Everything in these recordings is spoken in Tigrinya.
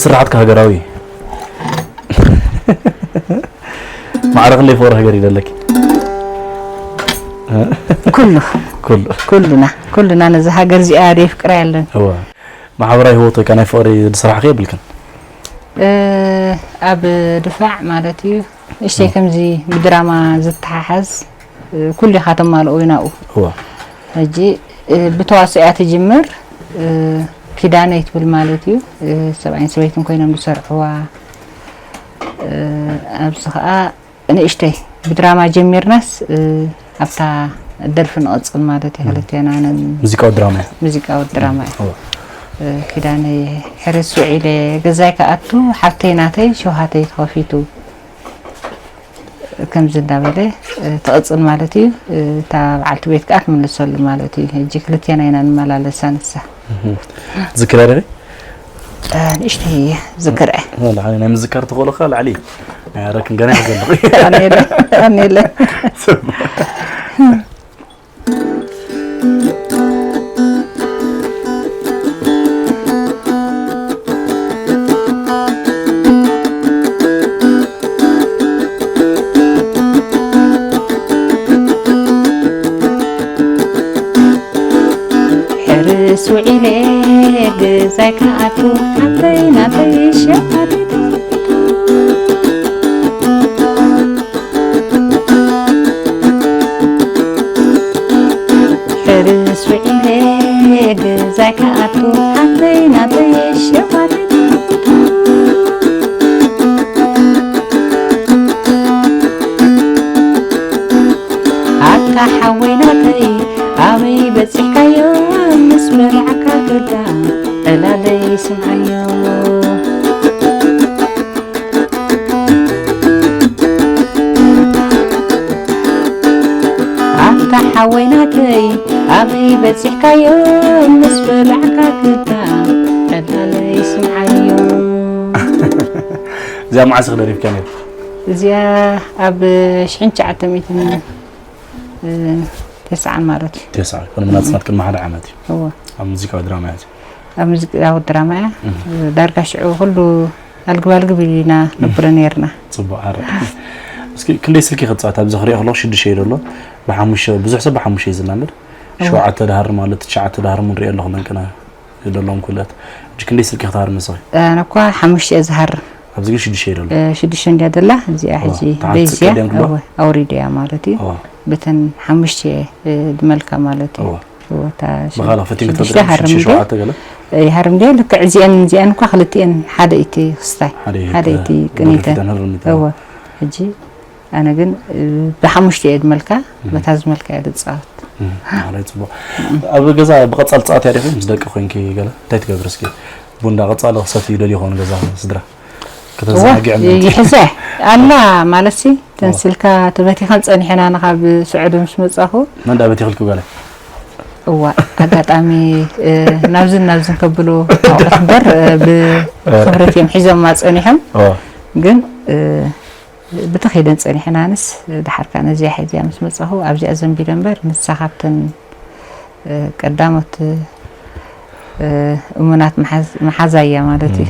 ስርዓትካ ሃገራዊ እዩ። ማዕረ ክንደይ ፍቕሪ ሃገር ይደለኪ? ኩሉ ኩሉ ኩልና ኩልና ነዚ ሃገር እዚኣ ደይ ፍቅራ ያለን። እወ። ማሕበራዊ ህይወት ወይ ከዓ ናይ ፍቕሪ ዝሰራሕኺ የብልክን? ኣብ ድፋዕ ማለት እዩ። እሽተይ ከምዚ ብድራማ ዝተሓሓዝ ኩሉ ኢኻ ተማልኦ እዩ ናብኡ። እወ። ሕጂ ብተዋስኦ እያ ትጅምር። ኪዳነይ ትብል ማለት እዩ። ሰብኣይን ሰበይትን ኮይኖም ዝሰርሕዋ። ኣብዚ ከዓ ንእሽተይ ብድራማ ጀሚርናስ ኣብታ ደርፊ ንቐፅል ማለት እዩ። ክልቴና ነን ሙዚቃዊ ድራማ እዩ። ሙዚቃዊ ድራማ እዩ። እወ። ኪዳነይ ሕርስ ውዒለ ገዛይ ክኣቱ ሓብተይ ናተይ ሸውሃተይ ተኸፊቱ ከምዚ እንዳበለ ትቕፅል ማለት እዩ። እታ በዓልቲ ቤት ከዓ ትምልሰሉ ማለት እዩ። ሕጂ ክልቴና ኢና ንመላለሳ ንሳ ዝክረ ዲኺ? ንእሽተይ እየ ዝክርዐ። ላዕሊ ናይ ምዝካር ተኽእሎ ከ ላዕሊ ናይ ኣረክን ገና ይሕዘ ኣለኹ። ኣኔለ ኣኔለ ሕርስ ውዒለ ገዛይ ክኣቱ ሓብተይ ናተይ ሸፋቲት ሕርስ ውዒለ ገዛይ ክኣቱ ሓብተይ ናተይ ሸፋቲት ኣታ ሓወይ ናተይ ኣበይ በፂሕካዮ ምስ በላዕካ ክዳ ዕላለይ ስምዓዮ። ኣታ ሓወይ ናተይ ኣበይ በፂሕካዮ ምስ በላዕካ ክዳ ዕላለይ ስምዓዮ። እዚኣ መዓስ ኢኺ ደሪፍካ ነይሩ? እዚኣ ኣብ ሽሕን ትሽዓተ ሚእትን ተስዓን ማለት እዩ። ተስዓ ኮነ ምናልባት ቅድሚ ሓደ ዓመት እዩ። እወ ኣብ ሙዚቃዊ ድራማ እያ። ኣብ ሙዚቃዊ ድራማ እያ። ዳርጋ ሽዑ ኩሉ ኣልግብ ኣልግብ ኢልና ነብሎ ነርና። ፅቡቅ ኣረ እስኪ ክንደይ ስልኪ ክትፃወት ኣብዚ ክሪኦ ከለኩ ሽዱሽተ እዩ ዘሎ። ብሓሙሽተ ብዙሕ ሰብ ብሓሙሽተ እዩ ዝላመድ። ሸውዓተ ድሃር ማለት ትሽዓተ ድሃር ምን ሪኦ ኣለኹ ለንቅና ዘለዎም ኩለት። ሕጂ ክንደይ ስልኪ ክትሃርም ንስኺ? ኣነ እኳ ሓሙሽተ እየ ዝሃርም። ኣብዚ ግን ሽዱሽተ እዩ ዘሎ። ሽዱሽተ እንድያ ደላ እዚኣ ሕጂ ተዓንጽ በይዝያ ቀደም ግባ? እወ ኣውሪደያ ማለት እዩ። እወ። ብተን ሓሙሽተ እየ ድመልካ ማለት እዩ። እወ። እወ፣ እታ ሽ- ብኻልእ ፈቲንኪ ሽዱሽተ ትፈጥሪ ሃርም ሽዱሽተ እንድያ? ሸውዓተ ገለ? ይሃርም እንድያ ልክዕ እዚአን እዚአን እኳ ክልቲአን ሓደ እቲ ክስታይ ሓደ እዩ፣ ሓደ እቲ እ፣ ቅኒተን። ደርፊተን ህርም ኢተን። እወ። ሕጂ ኣነ ግን እ፣ ብሓሙሽተ እየ ድመልካ በታ ዝመልካ እየ ድፃወት። ማዕረ እዩ፣ ፅቡቅ። ኣብ ገዛ ብቐፃል ትፃወትያ ዲኹም ምስ ደቂ ኮይንኪ ገለ እንታይ ትገብሪ እስኪ? ቡን እንዳቐፃለ ክሰትዩ ይደልዩ ይኸውን ገዛ ስድራ? ከተዘናግዕም ምእንቲ። ይሕዘ ኣላ ማለት ሲ ተንስልካ ተበቲኸን ፀኒሐና ንኻብ ስዑዲ ምስ መፃኹ። መን ዳ በቲኽልኪ ጓለ? እዋ ኣጋጣሚ ናብዝን ናብዝን ከብሉ ኣቑት እምበር ብክብረት እዮም ሒዞማ ፀኒሖም። ግን ብተኸይደን ፀኒሐናንስ ድሓርካ ነዚያ ሒዚያ ምስ መፃኹ ኣብዚኣ ዘንቢለ እምበር ንሳ ካብተን ቀዳሞት እሙናት መሓዛያ ማለት እዩ።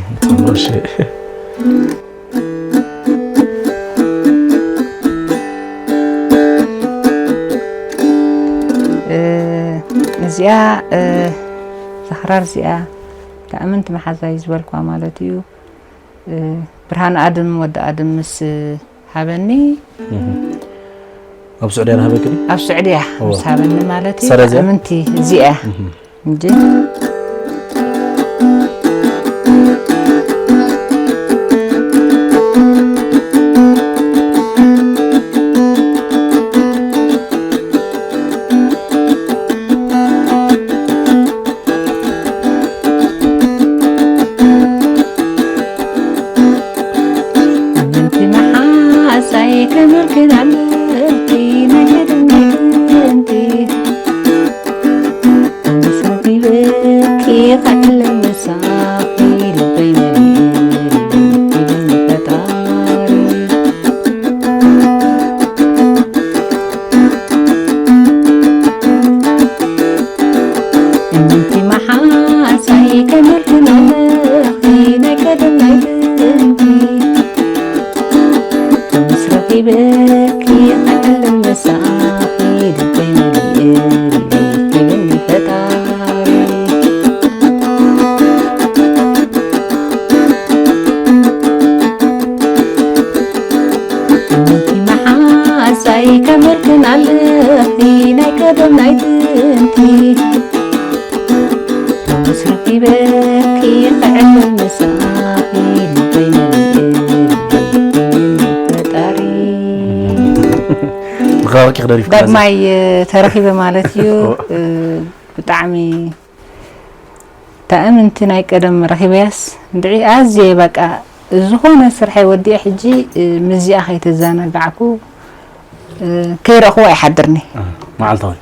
እዚኣ ዛኽራር እዚኣ ተኣምንቲ መሓዛይ ዝበልኳ ማለት እዩ። ብርሃን ኣድም ወዲ ኣድም ምስ ሃበኒ ኣብ ስዑድያ ዝሃበክኒ ኣብ ስዑድያ ምስ ሃበኒ ማለት እዩ። ሰረዝያ? ኣምንቲ እዚኣ እንጂ ይበኪ ክዕልል ምሳኺ ልበይ መሊኡ ልበይ ክብኒ ፈጣሪ። እሞቲ መሓዛይ ከመርክን ኣለኺ ናይ ቀደም ናይ ጥንቲ። ሎምስ ረኺበኪ ክዕልል ምሳኺ ልበይ መሊኡ ፈጣሪ። ንኸባብኪ ክደሪፍ ዳግማይ ተረኺበ ማለት እዩ። ብጣዕሚ ተኣምንቲ ናይ ቀደም ረኺበያስ እንድዒ ኣዝየ በቃ ዝኾነ ስርሐይ ወዲአ ሕጂ ምዚኣ ከይተዘናጋዕኩ ከይረእኽዎ ኣይሓድርኒ። መዓልታዊ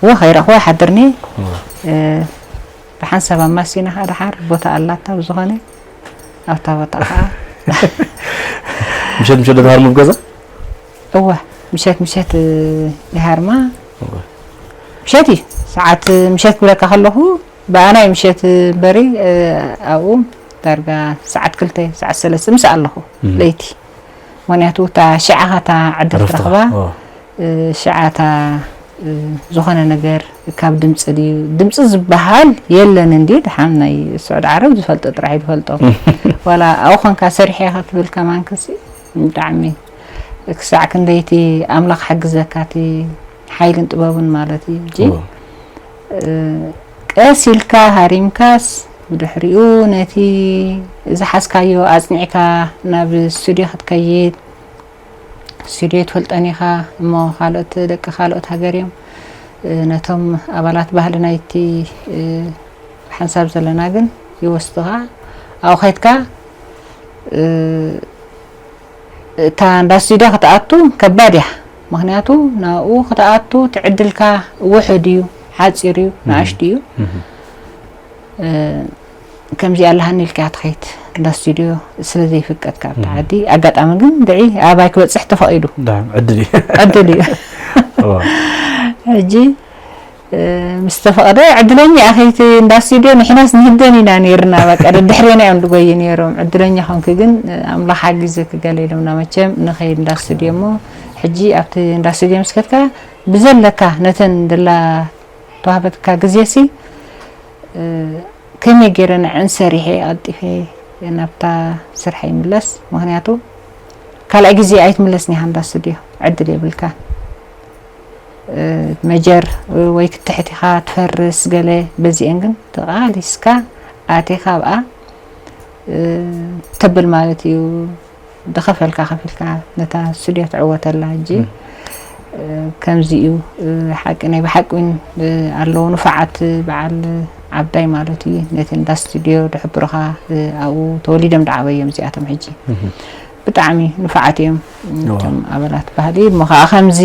ወ ከይረእኽዎ ኣይሓድርኒ። ብሓንሳብ ኣማሲና ከዓ ደሓር ቦታ ኣላታ ብዝኾነ ኣብታ ቦታ ከዓ ምሸት ምሸት ደትሃርሙ ብገዛ እወ ምሸት ምሸት ይሃርማ። ምሸት እዩ ሰዓት ምሸት ክብለካ ከለኹ ብኣናይ ምሸት እምበሪ ኣብኡ ዳርጋ ሰዓት ክልተ ሰዓት ሰለስተ ምስ ኣለኹ ለይቲ። ምክንያቱ እታ ሽዓኻ እታ ዕድል ዕረፍትኻ፣ ትረኽባ ኦ። ሽዓታ ዝኾነ ነገር ካብ ድምፂ ድዩ ድምፂ ዝበሃል የለን እንዲ ድሓን ናይ ስዑድ ዓረብ ዝፈልጦ ጥራሕ እዩ ዝፈልጦ። ዋላ ኣብኡ ኮንካ ሰሪሐ ኢኻ ትብል ከማን ክሲ ብጣዕሚ ክሳዕ ክንደይቲ ኣምላኽ ሓግዘካ እቲ ሓይልን ጥበብን ማለት እዩ እንጂ ኦ። ቀስ ኢልካ ሃሪምካስ ብድሕሪኡ ነቲ ዝሓዝካዮ ኣፅኒዕካ ናብ ስቱድዮ ክትከይድ ስቱድዮ ትፈልጠን ኢኻ እሞ ካልኦት ደቂ ካልኦት ሃገር እዮም ነቶም ኣባላት ባህሊ ናይቲ ሓንሳብ ዘለና ግን ይወስዱኻ ኣብኡ ከይድካ እታ እንዳ ስቱድዮ ክትኣቱ ከባድ እያ። ምክንያቱ ናብኡ ክትኣቱ ትዕድልካ ውሕድ እዩ፣ ሓፂር እዩ፣ ንኣሽቱ እዩ። ከምዚኣ ኣለሃኒ ኢልካ ትኸይድ እንዳ ስቱድዮ ስለ ዘይፍቀድ ካብቲ ዓዲ ኣጋጣሚ ግን ድዒ ኣባይ ክበፅሕ ተፈቒዱ ዳም ዕድል እዩ ዕድል እዩ። እዋ። ሕጂ ምስ ተፈቐደ ዕድለኛ እያ ከይቲ እንዳ ስቱድዮ ንሕናስ ንህደን ኢና ነይርና በቃ ደድሕሬና እዮም ዝጎዩ ነይሮም ዕድለኛ ኾንኪ ግን ኣምላኽ ሓጊዘኪ ገለ ኢሎምና መቸም ንኸይድ እንዳ ስቱድዮ እሞ ሕጂ ኣብቲ እንዳ ስቱድዮ ምስ ከድካ ብዘለካ ነተን ደላ ተዋህበትካ ግዜ ሲ ከመይ ገይረ ንዕን ሰሪሐ ቀልጢፈ ናብታ ስርሐ ይምለስ ምክንያቱ ካልኣይ ግዜ ኣይትምለስን ኢኻ እንዳ ስቱድዮ ዕድል የብልካ መጀር ወይ ክትሕት ኢኻ ትፈርስ ገለ በዚአን ግን ተቓሊስካ ኣቴኻ ኣብኣ ተብል ማለት እዩ ዝኸፈልካ ከፊልካ ነታ ስቱድዮ ትዕወተላ ሕጂ ከምዚ እዩ ሓቂ ናይ ብሓቂ እውን ኣለዉ ንፉዓት በዓል ዓባይ ማለት እዩ ነቲ እንዳ ስቱድዮ ዝሕብሩኻ ኣብኡ ተወሊዶም ዝዓበዮም እዚኣቶም ሕጂ ብጣዕሚ ንፉዓት እዮም እቶም ኣባላት ባህሊ እሞ ከዓ ከምዚ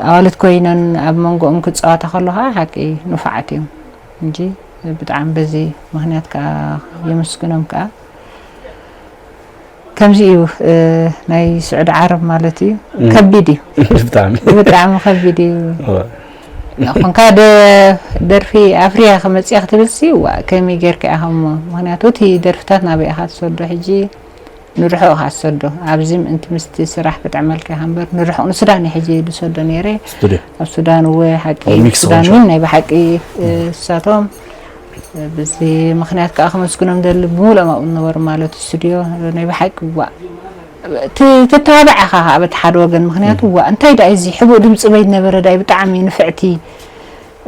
ኣዋልድ ኮይነን ኣብ መንጎኦም ክፃወታ ከሎ ከዓ ሓቂ ንፉዓት እዮም እንጂ ብጣዕሚ በዚ ምክንያት ከዓ የመስግኖም ከዓ ከምዚ እዩ ናይ ስዑድ ዓረብ ማለት እዩ ከቢድ እዩ ብጣዕሚ ብጣዕሚ ከቢድ እዩ ኮንካ ደርፊ ኣፍርያ ክመፅያ ክትብል ሲ ዋ ከመይ ጌርካ ኢኻ እሞ ምክንያቱ እቲ ደርፍታት ናበይ ኢኻ ትሰዶ ሕጂ ንርሑቕ ኢኻ ትሰዶ ኣብዚ ምእንቲ ምስቲ ስራሕ ክጥዕመልካ ኢኻ እምበር ንርሑቕ ንሱዳን እየ ሕጂ ዝሰዶ ነይረ ስቱድዮ ኣብ ሱዳን እወ ሓቂ ኣብ ሚክስ ሱዳን ኾንሻ። እውን ናይ ብሓቂ እሳቶም ብዚ ምክንያት ከዓ ከመስግኖም ደሊ ብምሉኦም ኣብኡ ዝነበሩ ማለት እዩ ስቱድዮ ናይ ብሓቂ ዋ ት- ትተባባዕ ኢኻ ከዓ በቲ ሓደ ወገን ምክንያቱ ዋ እንታይ ዳ እዚ ሕቡእ ድምፂ በይ ነበረ ዳይ ብጣዕሚ ንፍዕቲ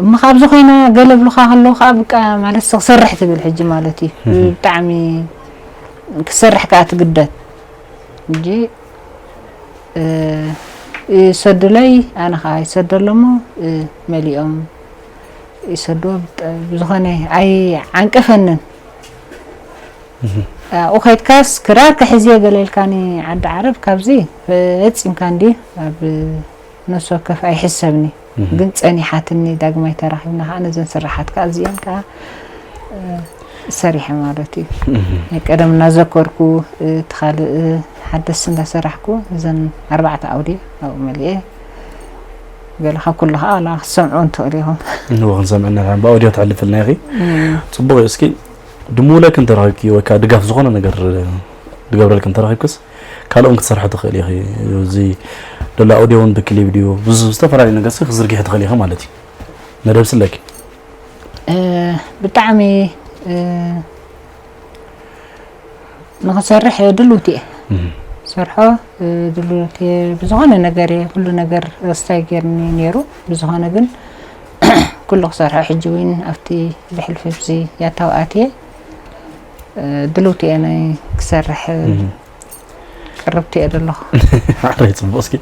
እሞ ካብ ዝኾይና ገለ ብሉኻ ከለዉ ከዓ ብቃ ማለት ክሰርሕ ትብል ሕጂ ማለት እዩ ብጣዕሚ ክሰርሕ ከዓ ትግደድ እንጂ ይሰዱለይ ኣነ ከዓ ይሰደሎ እሞ መሊኦም ይሰድዎ ብጣ- ብዝኾነ ኣይዓንቀፈንን ኣብኡ ከይድካስ ክራር ክሕዝየ ገለ ኢልካኒ ዓዲ ዓረብ ካብዚ ፈፂምካ እንዲ ኣብ ነፍሲ ወከፍ ኣይሕሰብኒ ግን ጸኒሓትኒ ዳግማይ ተራኺብና ከዓ ነዘን ስራሓት ከዓ እዚአን ከዓ ሰሪሐ ማለት እዩ ናይ ቀደም እናዘከርኩ እቲ ካልእ ሓደስ እንዳሰራሕኩ እዘን ኣርባዕተ ኣውዲ ኣብኡ መሊኤ ገለ ካብ ኩሉ ከዓ ዋላ ክትሰምዑ እንትኽእሉ ኢኹም ንዎ ክንሰምዕ ኢና ብኣውዲዮ ተሕልፍልና ኢኺ ፅቡቅ እዩ እስኪ ድምውለክ እንተረኺብኪ ወይ ከዓ ድጋፍ ዝኾነ ነገር ድገብረልክ እንተረኺብክስ ካልኦም ክትሰርሒ ትኽእል ኢኺ። እዚ ደሎ ኣውዲዮ እውን ብክሊፕ ድዩ፣ ብዙ ዝተፈላለዩ ነገር ሲ ክዝርግሒ ትኽእል ኢኺ ማለት እዩ። መደብ ስለኪ። እ፣ ብጣዕሚ እ፣ ንኽሰርሕ ድልውቲ እየ። እም። ሰርሖ እ፣ ድልውቲ እየ። ብዝኾነ ነገር እየ፣ ኩሉ ነገር ረስታይ ገይርኒ ነይሩ። ብዝኾነ ግን ኩሉ ክሰርሖ ሕጂ እውን ኣብቲ ብሕልፊ ብዚ ያታው ኣትየ እ፣ ድልውቲ እየ ናይ ክሰርሕ እ፣ እም። ቅርብቲ እየ ዘለኹ። ሓረይ ጽቡቕ። እስኪ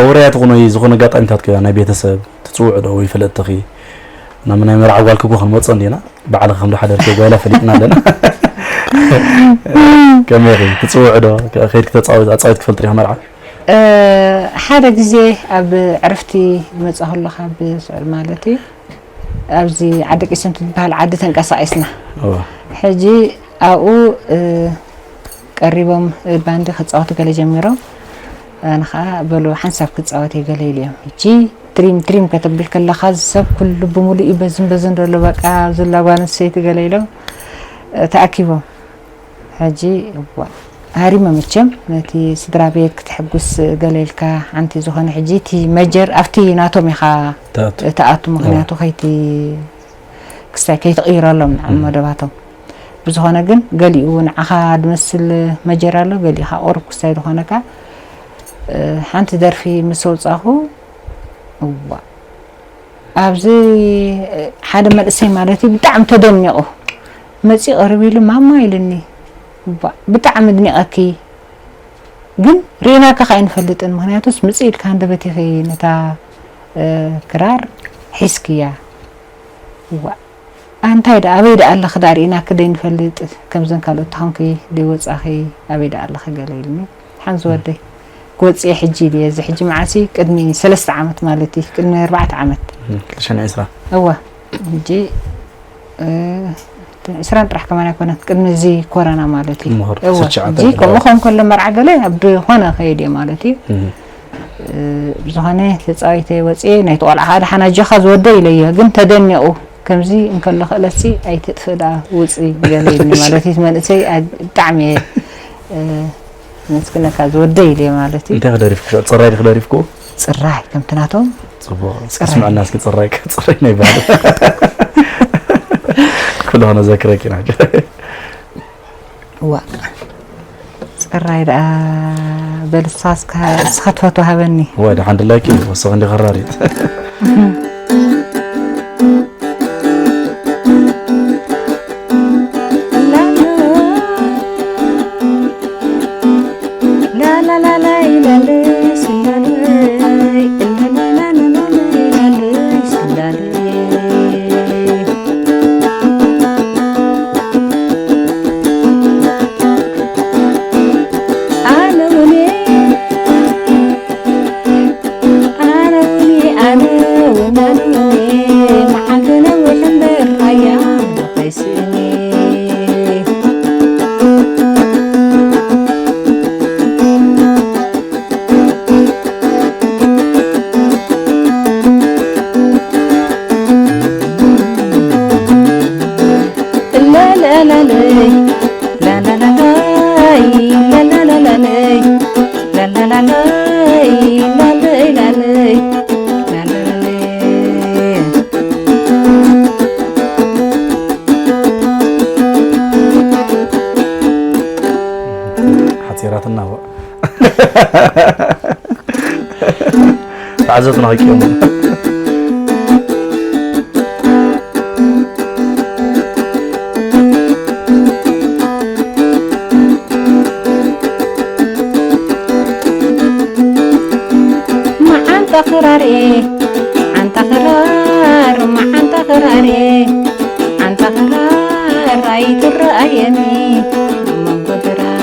ኣውረያ ትኹኖ ዝኾነ ኣጋጣሚታት ከ ናይ ቤተሰብ ትጽውዕ ዶ ወይ ፈለጥትኺ ናብ ናይ መርዓ ጓልኪ እኮ ክንመጽኦ እንዲና፣ ባዕልኺ ከም ዝሓደርኪ ጓይላ ፈሊጥና ኣለና። ከመይ ኢኺ ትጽውዕ ዶ? ከ-፣ ከይድኪ ተጻወት-፣ ኣጻዊት ክፈልጥ ዲኻ መርዓ? እ፣ ሓደ ግዜ ኣብ ዕርፍቲ ዝመጽእ ከሎ ካብ ስዑል ማለት እዩ፣ ኣብዚ ዓዲ ቂስም ትበሃል ዓዲ ተንቀሳቒስና። እወ። ሕጂ ኣብኡ እ፣ ቀሪቦም እ፣ ባንዲ ክጻወቱ ገለ ጀሚሮም። ኣነ ኸዓ በሉ ሓንሳብ ክጻወት እየ ገለ ኢለ እዮም። ሕጂ ትሪም ትሪም ከተብል ከለኻ እዚ ሰብ ኩሉ ብምሉእ እዩ በዝን በዝን ዘሎ በቃ ዝላ ጓል ኣንስተይቲ ገለ ኢሎም እ፣ ተኣኪቦም። ሕጂ እዋ ሃሪመ መቸም ነቲ ስድራ ቤት ክትሕጉስ ገለ ኢልካ ሓንቲ ዝኾነ ሕጂ እቲ መጀር ኣብቲ ናቶም ኢኻ ትኣቱ። ትኣቱ፣ ምኽንያቱ ከይቲ ክስታይ ከይትቕይረሎም ንዓም እም። መደባቶም። ብዝኾነ ግን ገሊኡ ንዓኻ ዝመስል መጀር ኣሎ፣ ገሊኡ ኸዓ ቁሩብ ክስታይ ዝኾነካ። እ፣ ሓንቲ ደርፊ ምስ ኣውጻኹ፣ እዋ፣ ኣብዚ፣ እ፣ ሓደ መንእሰይ ማለት እዩ ብጣዕሚ ተደኒቑ መጺኡ ቅርብ ኢሉ፣ "ማማ" ኢሉኒ። እዋ፣ ብጣዕሚ ኣድኒቐኪ፣ ግን ርኢናካ ኸዓ ኣይንፈልጥን፣ ምኽንያቱስ ምጽእ ኢልካ ሃንደበት ኢኺ ነታ፣ እ፣ ክራር ሒዝክያ። እዋ፣ ኣንታይ ደኣ፣ ኣበይ ደኣ ኣለኺ ደኣ ርኢናኪ ደይንፈልጥ፣ ከምዘን ካልኦት ተኾንኪ ደይወጻኺ፣ ኣበይ ደኣ ኣለኺ ገለ ኢሉኒ። ሓንዚ ወደይ፣ ክወጽእ እየ ሕጂ ኢለዮ፣ እዚ ሕጂ መዓስ እዩ? ቅድሚ ሰለስተ ዓመት ማለት እዩ፣ ቅድሚ ኣርባዕተ ዓመት። እም፣ ክልተ ሽሕን ዕስራ። እወ፣ ሕጂ፣ እ፣ ዕስራን ጥራሕ ከማን ኣይኮነን፣ ቅድሚ እዚ ኮረና ማለት እዩ። ምሁር እወ፣ ትሽዓተ ሕጂ ከምኡ ከም ከሎ መርዓ ገለ ኣብ ዝኾነ ከይድ እየ ማለት እዩ። እም። እ፣ ብዝኾነ ተጻዊተ ወጽኤ ናይቲ ቆልዓ ከዓ ደሓን ኣጆኻ ዝወደይ ኢለዮ፣ ግን ተደኒቑ ከምዚ እንከሎ ክእለትሲ ኣይትጥፍእ ደኣ ውጽኢ ገለ ኢልኒ ማለት እዩ። እቲ መንእሰይ ኣ-፣ ብጣዕሚ እየ፣ እ፣ መስግነካ ዝወደይ ኢለዮ ማለት እዩ። እንታይ ክደሪፍኩ? ጽራይ ድኺ ደሪፍኩ? ጽራይ ከምቲ ናቶም ጽቡቕ። እስኪ ጽራይ። ስምዕና እስኪ ጽራይ ከ-፣ ጽራይ ናይ ባህል። ኩሉ ክነዘክረኪ ኢና። እዋ። ጽራይ ደኣ በል እስኻ እስካ-፣ እስኻ ትፈትዎ ሃበኒ። ወይ ደሓን ድላይኪ ወሰኽ እንዲ ኸራሪት። ሓጺራትና እዋ። ተዓዘብትና ከይቅየሙ። መዓንጣ ክራር እየ፣ ዓንጣ ክራር፣ መዓንጣ ክራር እየ፣ ዓንጣ ክራር ኣይትረኣየኒ መንጎ ድራር።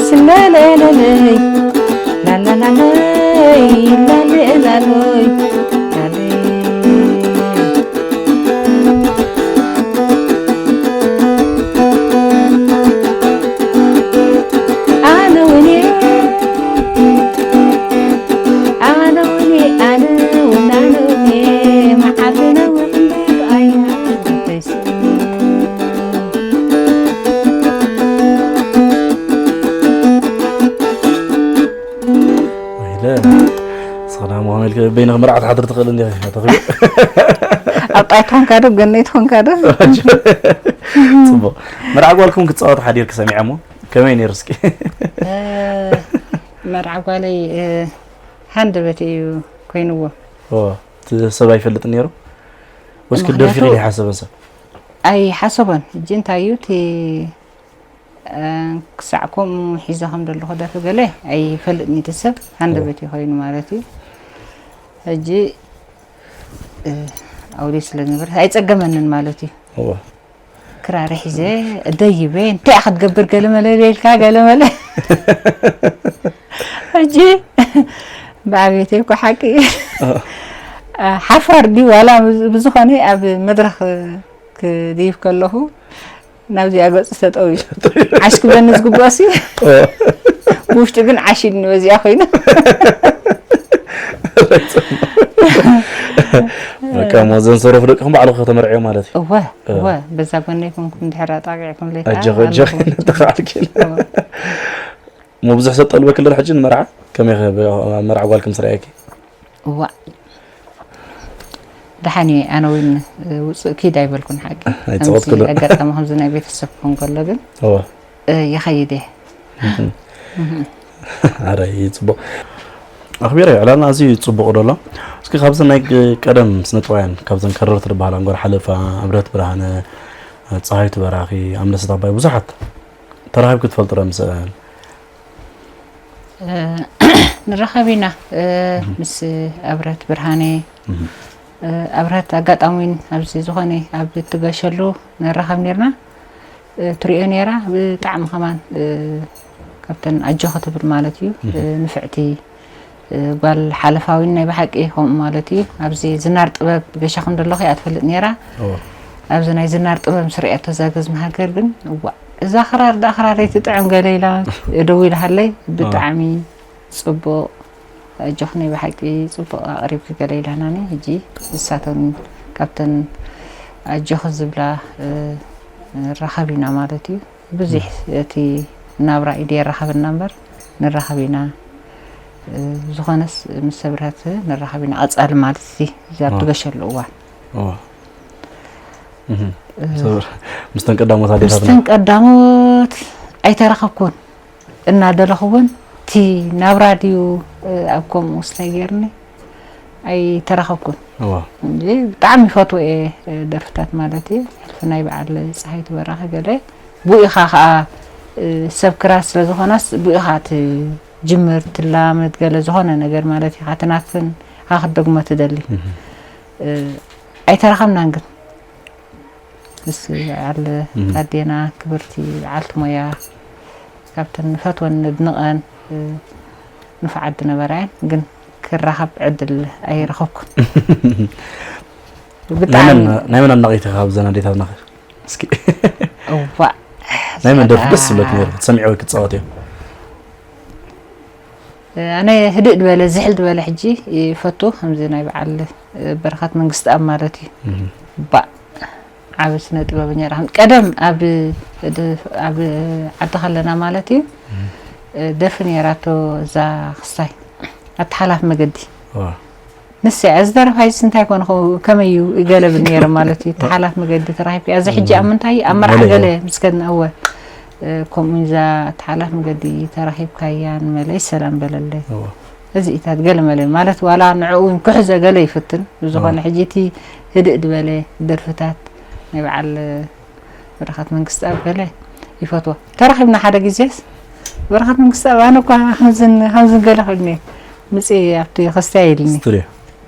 ስለለለለይ፣ ላላላለይ፣ ላሌላሎይ፣ ላሌ። ኣነ እውን እየ በይንኺ መርዓ ትሓድሪ ትኽእሊ እንዲኺ፣ ኣታ ኽብሪ። ኣብ ጣይታ ኾንካ ዶ፣ ገነይ ትኾንካ ዶ? ጽቡቕ። መርዓ ጓልኩም ክትጻወቱ ሓዲርኪ ሰሚዐ እሞ፣ ከመይ ነይሩ እስኪ? እ፣ መርዓ ጓለይ፣ እ፣ ሃንደበት እዩ ኮይንዎ። ኦ፣ እቲ ሰብ ኣይፈልጥን ነይሩ? ወይስ ምኽንያቱ ክትደርፊ ኢኺ ዘይሓሰበ ሰብ? ኣይሓሰቦን። ሕጂ እንታይ እዩ እቲ፣ እ፣ ክሳዕ ከምኡ ሒዘ ከም ዘለኹ ደርፊ ገለ ኣይፈልጥን እቲ ሰብ፣ ሃንደበት እዩ ኮይኑ ማለት እዩ። ሕጂ፣ እ፣ ኣውዲት ስለ ዝነበረ ኣይጸገመንን ማለት እዩ። እወ። ክራር ሒዘ ደይበ፣ እንታይ ክትገብር ገለ መለ ኢልካ፣ ገለ መለ። ሕጂ ብዓብየተይ እኮ ሓቂ፣ ሓፋር ድዩ ዋላ፣ ብዝኾነ ኣብ መድረኽ ክድይብ ከለኹ ናብዚኣ ገጹ ተጠውዩ። ዓሽ ክብለኒ ዝግብኦ ሲ፣ ብውሽጡ ግን ዓሽ ኢሉኒ በዚኣ ኮይኑ። በቃ፣ እሞ እዘን ዝተረፉ ደቅኹም ባዕልኹ ከተመርዕዮ ማለት እዩ። እወ፣ እወ፣ በዛ ጎነይ ኮንኩም ድሕር ኣጣቂዕኩም ለይ ኣጆኺ፣ ከዓ ኣጆኺ፣ ኣለኹ። ተኻዕልኪ። እወ። እሞ ብዙሕ ሰብ ጠልበኪ ኣሎ ሕጂ ንመርዓ? ከመይ ኸ ብ-፣ ኣብ መርዓ ጓልኪ ምስ ረኣየኪ? እዋ። ደሓን እየ፣ ኣነ እውን ውፅእ ኪድ ኣይበልኩን ሓቂ። ኣይተወጥኩ ከምዚ ዶ? ኣጋጣሚ ከምዚ ናይ ቤተሰብ ክኾን ከሎ ግን፣ እወ። እ፣ ይኸይድ እየ። ኣረ፣ እዩ ጽቡቕ። ኣኽቢረ፣ ዕላልና ኣዝዩ ጽቡቕ ደሎ። እስኪ ካብዘን ናይ ቅ-፣ ቀደም ስነጥበባውያን፣ ካብዘን ከረርቲ ዝበሃላ፣ ኣንጎር ሓለፋ፣ ኣብረት ብርሃነ፣ ጸሃይቱ በራኺ፣ ኣምለሰት ኣባይ፣ ብዙሓት ተራኺብኪ ትፈልጢ ዶ ምስአን? እ፣ ንራኸብ ኢና፣ እ፣ ምስ ኣብረት ብርሃነ፣ እህ። እ፣ ኣብረት ኣጋጣሚ እውን ኣብዚ ዝኾነ ኣብ እትገሸሉ ንራኸብ ነርና። እ፣ ትሪኦ ነራ ብጣዕሚ ከማን፣ እ፣ ካብተን ኣጆኺ ትብል ማለት እዩ። እህ። እ፣ ንፍዕቲ፣ እ፣ ጓል ሓለፋዊን ናይ ብሓቂ ከምኡ ማለት እዩ። ኣብዚ ዝናር ጥበብ ገሻ ከም ዘለኹ እያ ትፈልጥ ነራ። እወ። ኣብዚ ናይ ዝናር ጥበብ ምስ ርእያቶ እዛ ገዝሚ ሃገር ግን፣ እዋእ፣ እዛ ክራር ደኣ ክራረይ ትጥዕም ገለ ኢላ ደዊላሃለይ። እወ። ብጣዕሚ ጽቡቕ፣ ኣጆኺ ናይ ብሓቂ ጽቡቕ ኣቕሪብኪ ገለ ኢላናኒ። ሕጂ ንሳተን ካብተን ኣጆኺ ዝብላ፣ እ፣ ንራኸብ ኢና ማለት እዩ። ብዙሕ እቲ ናብራ ኢድ የራኸበና እምበር ንራኸብ ኢና። እ፣ ዝኾነስ ምስ ሰብርሀት ንራኸብ ኢና። ቀጻሊ ማለት እዚ እዛ ኣብ እወ። ትገሸሉ እዋን። እወ። እህ። እ፣ ሰብር-፣ ምስተን ቀዳሞት ኣዴታትና። ምስተን ቀዳሞት ኣይተራኸብኩን። እናደለኹ እውን እቲ ናብራ ድዩ፣ እ፣ ኣብ ከምኡ ስታይ ገይርኒ ኣይተራኸብኩን። እዋ። እንጂ ብጣዕሚ ይፈትዎ እየ፣ እ፣ ደርፍታት ማለት እዩ። ሕልፊ ናይ በዓል ፀሃይቱ በራኺ ገለ ብኡ ኢኻ ኸዓ፣ እ፣ ሰብ ክራር ስለ ዝኾናስ ብኡ ኢኻ ትጅምር፣ ትላመድ ገለ ዝኾነ ነገር ማለት ኢኻ ትናፍን፣ ኢኻ ክትደግሞ ትደሊ። እህ። እ፣ ኣይተራኸብናን ግን። ምስ በዓል እም። ኣዴና ክብርቲ በዓልቲ ሞያ፣ ካብተን ንፈትወን ነድንቐን፣ እ፣ ንፉዓት ዝነበራ እየን፣ ግን ክራኸብ ዕድል ኣይረኸብኩን። ናይ መን፣ ብጣዕሚ ናይ መን ኣድናቒት ኢኻ ካብዘን ኣዴታትና ኸ? እስኪ። እዋእ። ናይ መን ደርፊ ደስ ዝብለኪ ነይሩ? ክትሰምዕዮ ወይ ክትጻወትዮ? ኣነ ህድእ ዝበለ፣ ዝሕል ዝበለ ሕጂ ይፈቱ፣ ከምዚ ናይ በዓል በረኸት መንግስትኣብ ማለት እዩ። እም። ባእ፣ ዓቢ ስነ ጥበበኛ ዲኻ። ቀደም ኣብ፣ ኣብ ዓዲ ከለና ማለት እዩ፣ እም። ደርፊ ነይራቶ እዛ ክስታይ፣ ኣተሓላፍ መገዲ። ዋ። ንሳ እያ፣ እዚ ደረፋይስ እንታይ ኮነ፣ ከ-፣ ከመይ እዩ ይገለብል ነይረ ማለት እዩ። ተሓላፍ መገዲ ተራኺብካ። እዚ ሕጂ ኣብ ምንታይ፣ ኣብ መርዓ መለይ፣ ገለ እወ። ምስከድና፣ እወ፣ እ፣ ከምኡ እዛ ተሓላፍ መገዲ ተራኺብካያ ንመለይ ሰላም በለለይ። እወ። እዚኢታት ገለ መለ ማለት ዋላ ንዕኡ እውን ክሕዞ ገለ ይፍትን። ብዝኾነ እወ። ሕጂ እቲ ህድእ ዝበለ ደርፍታት ናይ በዓል በረኸት መንግስትኣብ ገለ ይፈትዎ። ተራኺብና ሓደ ግዜስ በረኸት መንግስትኣብ ኣነ እኳ ከምዝን፣ ከምዝን ገለ ክብልኒ ምጽእ ኣብቲ ክስታይ ኢልኒ። ስቱድዮ።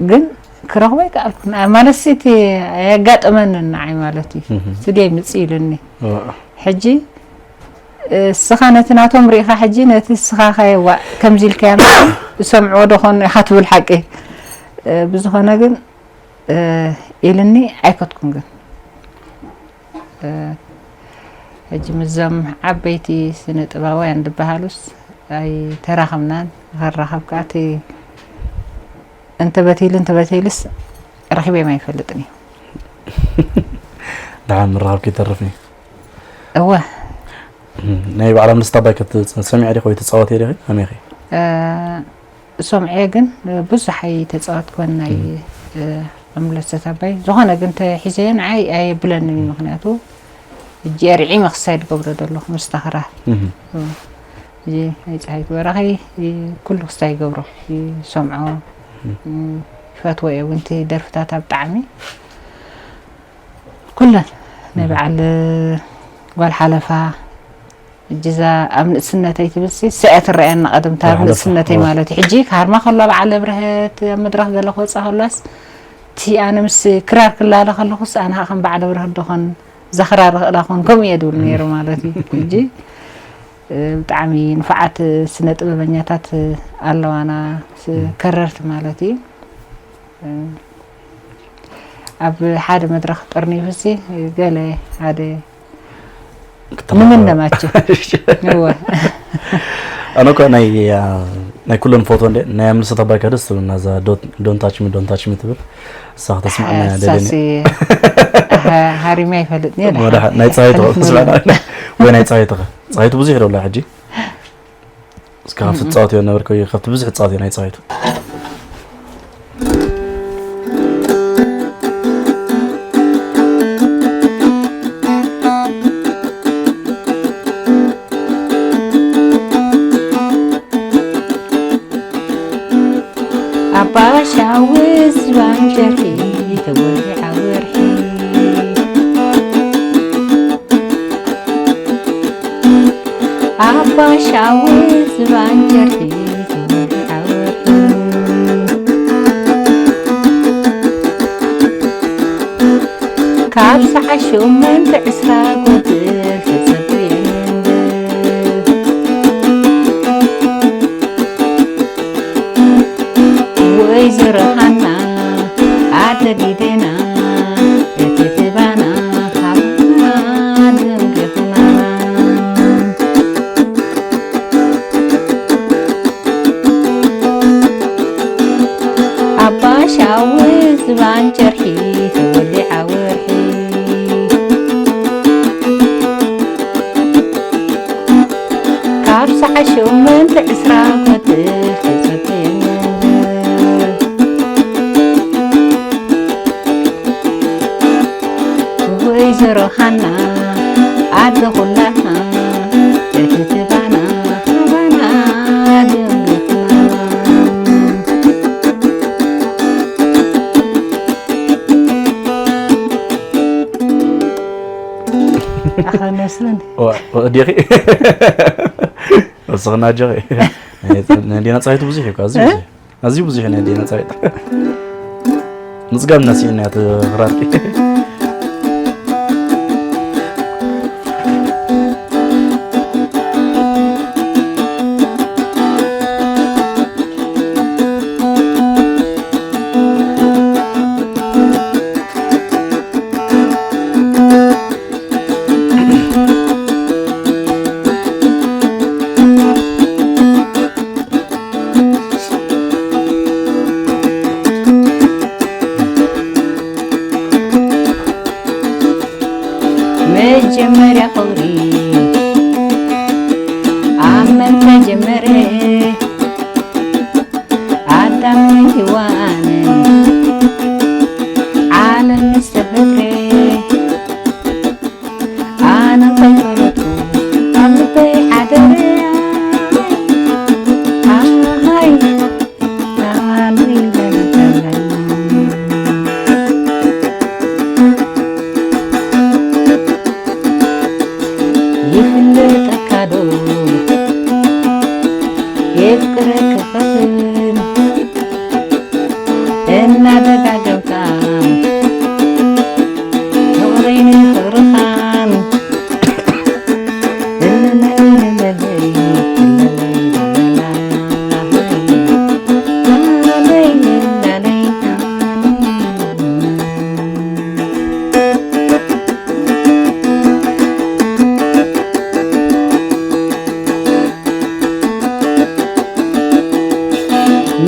ግን ክረኽቦ ኣይከኣልኩን። ኣ-፣ ማለት እቲ ኣየጋጠመንን ንዓይ ማለት እዩ። እህ። ስቱድዮ ይምጽእ ኢሉኒ። እወ። ሕጂ፣ እ፣ እስኻ ነቲ ናቶም ርኢኻ ሕጂ ነቲ እስኻ ከ ዋእ ከምዚ ኢልካዮ እምበር ዝሰምዕዎ ዶ ኾን ኢኻ ትብል ሓቂ። እ፣ ብዝኾነ ግን፣ እ፣ ኢልኒ ኣይከድኩን ግን። እ፣ ሕጂ ምስዞም ዓበይቲ ስነ ጥበባውያን ዝበሃሉስ ኣይተራኸብናን። ንኸራኸብ ከኣ እቲ እንተበቲሉ እንተበቲሉስ ረኺበዮም ኣይፈልጥን እዩ። ደሓን ምርኻብ ከይተርፍ እዩ። እወ። እም፣ ናይ በዓል ኣምለስት ኣባይ ከት-፣ ሰሚዐ ዲኺ ወይ ትጻወቲ ዲኺ? ከመይ ኢኺ? እ፣ ሰምዐ ግን ብዙሕ ኣይተጻወትኩን ናይ፣ እም። እ፣ ኣምለሰት ኣባይ። ዝኾነ ግን ተሒዘዮ ንዓይ ኣየብለንን እዩ። ምኽንያቱ እጅ ኣርዒመ ክሳይድ ገብሮ ዘለኹ ምስታ ክራር። እም። እ፣ እዚ ናይ ጸሃይቱ በራኺ፣ እ፣ ኩሉ ክሳይ ይገብሮ፣ ይሰምዖ፣ እም። እ፣ ይፈትዎ እየ እውን እቲ ደርፍታታ ብጣዕሚ። ኩለን ናይ እም። በዓል ጓል ሓለፋ፣ እጅዛ ኣብ ንእስነተይ ትብልሲ፣ ስያ ትረኣየና ቀደምታ ኣብ ጓል ሓለፋ፣ ንእስነተይ እወ። ማለት እዩ። ሕጂ ክሃርማ ከሎ በዓል ኣብርሀት ኣብ መድረኽ ገለ ክወጻ ከሎስ፣ እቲ ኣነ ምስ ክራር ክላለ ከለኹስ፣ ኣነ ኸኣ ከም በዓል ኣብርሀት ዶ ኾን፣ እዛ ክራር ክኽእላ ኾን፣ ከምኡ እየ ድብል ነይሩ ማለት እዩ። ሕጂ፣ እ፣ ብጣዕሚ ንፉዓት ስነ ጥበበኛታት ኣለዋና፣ ስ-፣ እም። ከረርቲ ማለት እዩ። እ፣ ኣብ ሓደ መድረኽ ጠርኒፉሲ፣ ገለ ሓደ ክትተማኸሩ። ንምነ ማቸ። እወ። ኣነ እኮ ናይ፣ አ፣ ናይ ኩለን ፎቶ እንደ፣ ናይ ኣምልሰት ኣባይ ከ ደስ ትብልና፣ እዛ ዶንት፣ ዶንት ታች ሚ፣ ዶንት ታች ሚ ትብል። እሳ ከተስምዓና እያ ደልየኒ። ሓሳሲ፣ ሃ-፣ ሃሪማ ይፈልጥ ነየ፣ ወደ ደሓን። ሓ-፣ ናይ ፀሃይቱ ሓልፍ ክትስምዓና። ንብሎ። ወይ ናይ ፀሃይቱ ከ? ፀሃይቱ ብዙሕ ደውላ ሕጂ። እስከ ካብቲ እም። ትጻወትዮ ነበርኩ፣ ካብቲ ብዙሕ ትጻወትዮ ናይ ፀሃይቱ። ኣባ ሻውስ ባንጀርኪ ተወልዐ ወርሒ። ኣባ ሻውስ ባንጀርኪ ተወልዐ ወርሒ። ካብ ሰዓት ሸሞንተ ዕስራ ጎድል ተጸበየኒ እምበር። ወይዘሮ ሃና ኣደ ጊደና እቲ ትባና ሃብና ደንጊኽና። ኣባ ሻውስ ባንጀርሒ ተወሊዓ ወርሒ። ካብ ሰዓት ሸሞንተ ዕስራ ኮትፍ ተጸበየኒ። ወይዘሮ ሃና ኣደ ኩላትና፣ እቲ ትባና ካባና ደንጊኽና። ኣኸ መስለን። ዋ፣ ወዲኺ? ወስኽና ኣጆኺ። ናይ ዲና ጸሃይቱ ብዙሕ እዩ እኮ፣ ኣዝዩ እ? ብዙሕ። ኣዝዩ ብዙሕ ናይ ዲና ጸሃይቱ። ምጽጋብ እናስኢና እቲ ክራርኪ። መጀመርያ ክብሪ ኣብ መን ተጀመረ? ኣዳምን ሄዋንን ዓለም ምስ ተፈጥረ፣ ኣነ ከይፈለጥኩ ኣብ ልበይ ሓደረ። ኣሃይ፣ ኣሃይ፣ ይፍለጠካ ዶ የፍቅረካ ክብል እናደጋገምካ ፍቕረይን ፍቕርኻን።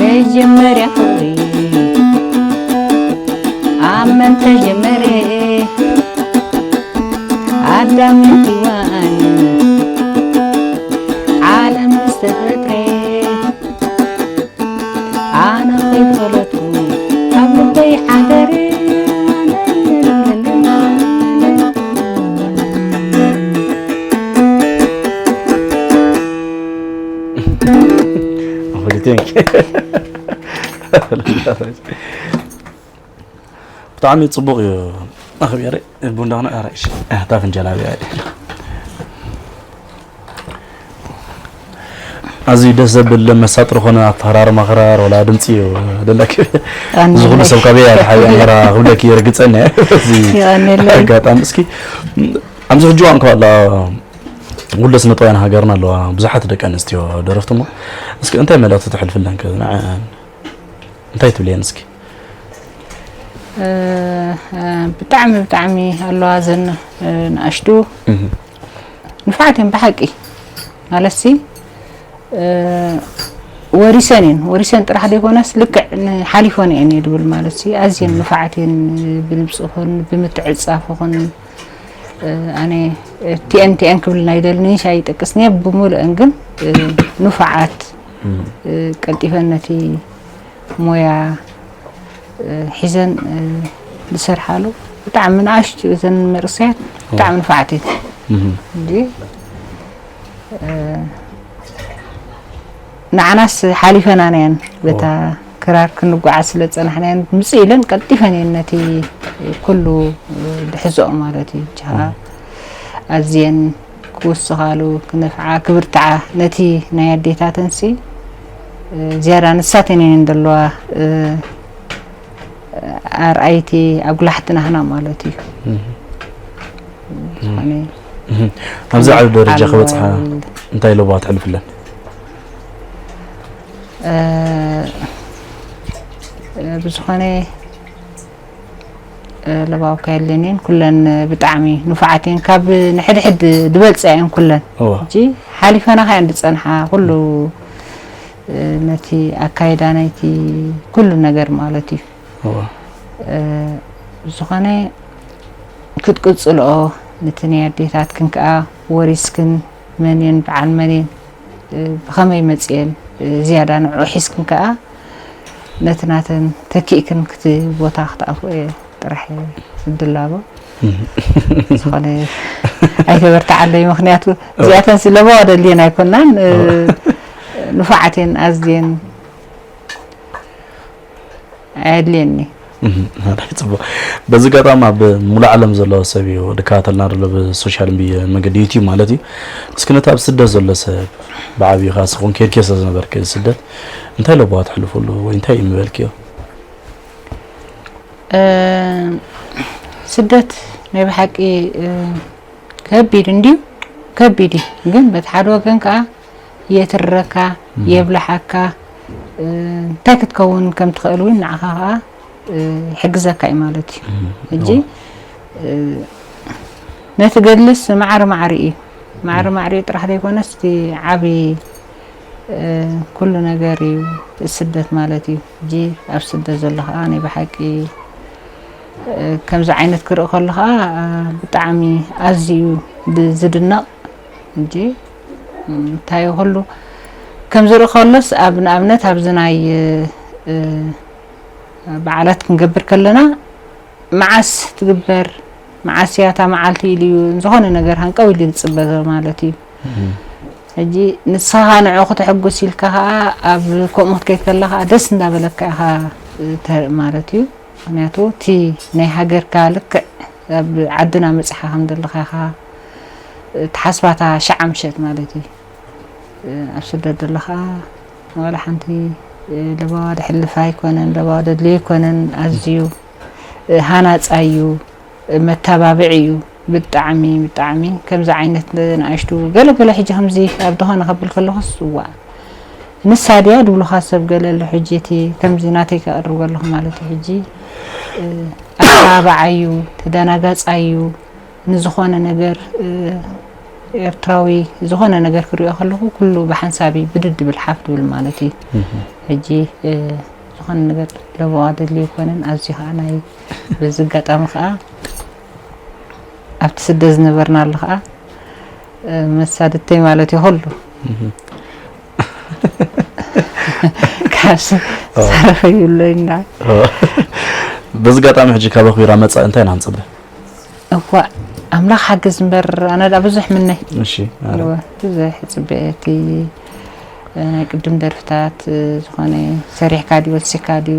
መጀመርያ ፍቕሪ ኣብ መን ተጀመረ? ኣዳምን ሄዋንን ዓለም ምስ ተፈጥረ። ብጣዕሚ ጽቡቕ እዩ። ኣኽቢረ ቡንዳ ኹነ ኣራይሽ። እታ ፍንጃል ኣብያ። ኣዝዩ ደስ ዘብል መሳጥሪ ኾነ ኣፈራርማ ክራር ወላ ድምጺ እዩ ደለኪ። ኣነ እዚ ኩሉ ሰብ ካበይ እያ ተሓቢኣ ነራ ክብለኪ ይርግጸኒ እየ። እዚ የቐንየለይ። ኣጋጣሚ እስኪ ኣብዚ ሕጂ እዋን ከላ ኩሉ ስነ ጥበባውያን ሃገርና ኣለዋ ብዙሓት ደቂ ኣንስትዮ ደረፍቲ እሞ እስኪ እንታይ መልእኽቲ ተሕልፍለን ከ ንዐ እንታይ ትብልየን እስኪ? እ፣ እ፣ ብጣዕሚ ብጣዕሚ ኣለዋ ዘን እ፣ ንኣሽቱ ንፍዓት እዮም ብሓቂ ማለት ሲ እ፣ ወሪሰን እየን ወሪሰን ጥራሕ ዘይኮነስ ልክዕ ሓሊፎን እየን እየ ድብል ማለት ሲ ኣዝየን ንፍዓት እየን ብልብፂ ኹን ብምትዕፃፍ ኹን እ፣ ኣነ ቲኤን ቲኤን ክብል ናይ ደልኒ ሻይ ይጠቅስኒ ብሙሉእን ግን እ፣ ንፉዓት እ፣ ቀልጢፈን ነቲ ሞያ እ፣ ሒዘን እ፣ ዝሰርሓሉ ብጣዕሚ ንኣሽቱ እዘን መርሰያት ብጣዕሚ ንፉዓት እየን እንጂ እ፣ ንዓናስ ሓሊፈናናየን በታ ክራር ክንጓዓዝ ስለ ዝጸናሕናየን ምጽእ ኢለን ቀልጢፈን እየን ነቲ ኩሉ ድሕዝኦ ማለት እዩ ጅሃ ኣዝየን ክውስኻሉ ክነፍዓ ክብርትዓ ነቲ ናይ ኣዴታተንሲ ዝያዳ ንሳተን እየን ዘለዋ ኣርኣይቲ ኣጉላሕቲ ናህና ማለት እዩ ዝኾነ ኣብዚ ዓቢ ደረጃ ክበጽሓ እንታይ ለበዋ ተሕልፍለን ብዝኾነ ለባውካ የለንን ኩለን ብጣዕሚ ንፉዓት እየን ካብ ንሕድሕድ ዝበልፃ እየን ኩለን እጂ ሓሊፈና ከ እየን ዝፀንሓ ኩሉ ነቲ ኣካይዳ ናይቲ ኩሉ ነገር ማለት እዩ ዝኾነ ክትቅፅልኦ ነቲ ናይ ኣዴታትክን ከዓ ወሪስክን መን እየን በዓል መን እየን ብኸመይ መፅኤን ዝያዳ ንዕኡ ሒዝክን ከዓ ነቲ ናተን ተኪእክን ክቲ ቦታ ክትኣፍኦ እየ ጥራሕ እየ ዝድላቦ ዝኾነ ኣይተበርትዓለይ ምክንያቱ እዚኣተን ስለበዋ ደልየን ኣይኮናን ንፉዓት እየን ኣዝየን ኣየድልየኒ ጽቡቅ በዚ ጋጣሚ ኣብ ሙሉ ዓለም ዘሎ ሰብ እዩ ድከታተልና ዘሎ ብሶሻል መገዲ ዩቲዩብ ማለት እዩ እስኪ ነቲ ኣብ ስደት ዘሎ ሰብ ብዓብዩ ካስኹም ኬድኬ ስለ ዝነበርክ ስደት እንታይ ለበዋ ትሕልፈሉ ወይ እንታይ እዩ ምበልክዮ ስደት ናይ ብሓቂ ከቢድ እንድዩ ከቢድ እዩ ግን በቲ ሓደ ወገን ከዓ የትርረካ የብልሓካ እንታይ ክትከውን ከም ትኽእል እውን ንዓኻ ከዓ ይሕግዘካ እዩ ማለት እዩ ሕጂ ነቲ ገድልስ ማዕሪ ማዕሪ እዩ ማዕሪ ማዕሪ ጥራሕ ዘይኮነስ እቲ ዓብዪ ኩሉ ነገር እዩ ስደት ማለት እዩ ሕጂ ኣብ ስደት ዘሎ ከዓ ናይ ብሓቂ ከምዚ ዓይነት ክርኢ ከሎ ከዓ ብጣዕሚ ኣዝዩ ዝድነቕ ሕጂ እንታይ ኩሉ ከም ዝርኢ ከሎስ ኣብ ንኣብነት ኣብዚ ናይ በዓላት ክንገብር ከለና መዓስ ትግበር መዓስ እያ እታ መዓልቲ ኢሉ እዩ ዝኾነ ነገር ሃንቀው ኢሉ ዝፅበ ዘሎ ማለት እዩ ሕጂ ንስኻ ንዕኡ ክተሐጉስ ኢልካ ከዓ ኣብ ከምኡ ክትከይድ ከላ ከዓ ደስ እንዳበለካ ኢኻ ተርኢ ማለት እዩ ምክንያቱ እቲ ናይ ሃገርካ ልክዕ ኣብ ዓድና መፅሓ ከም ዘለካ ኢኻ ትሓስባታ ሸዓ ምሸት ማለት እዩ ኣብ ስደት ዘለኻ ዋላ ሓንቲ ለባዋ ድሕልፍ ኣይኮነን ለባዋ ደድልዮ ኣይኮነን ኣዝዩ ሃናፃ እዩ መተባብዒ እዩ ብጣዕሚ ብጣዕሚ ከምዚ ዓይነት ንኣሽቱ ገለ ገለ ሕጂ ከምዚ ኣብ ዝኾነ ከብል ከለኹስ እዋ ንሳ ድያ ድብሉኻ ሰብ ገለ ኣሎ ሕጂ እቲ ከምዚ ናተይ ከቕርብ ከለኹ ማለት እዩ ሕጂ ኣተባባዓ እዩ ተደናጋፃ እዩ ንዝኾነ ነገር ኤርትራዊ ዝኾነ ነገር ክሪኦ ከለኹ ኩሉ ብሓንሳብ እዩ ብድድ ድብል ሓፍ ድብል ማለት እዩ ሕጂ ዝኾነ ነገር ለበዋ ደልዩ ይኮነን ኣብዚ ከዓ ናይ በዚ ኣጋጣሚ ከዓ ኣብቲ ስደት ዝነበርና ኣሎ ከዓ መሳድተይ ማለት እዩ ኩሉ ካብዚ ሰረፈ ይብሎ ኢና በዚ ኣጋጣሚ ሕጂ ካብ ኣኽቢራ መፃእ እንታይ ኢና ንፅበ እዋ ኣምላኽ ሓግዝ እምበር ኣነ ዳ ብዙሕ ምነይ እሺ እወ ብዙሕ ፅበ እቲ ናይ ቅድም ደርፍታት ዝኾነ ሰሪሕካ ድዩ ወሲካ ድዩ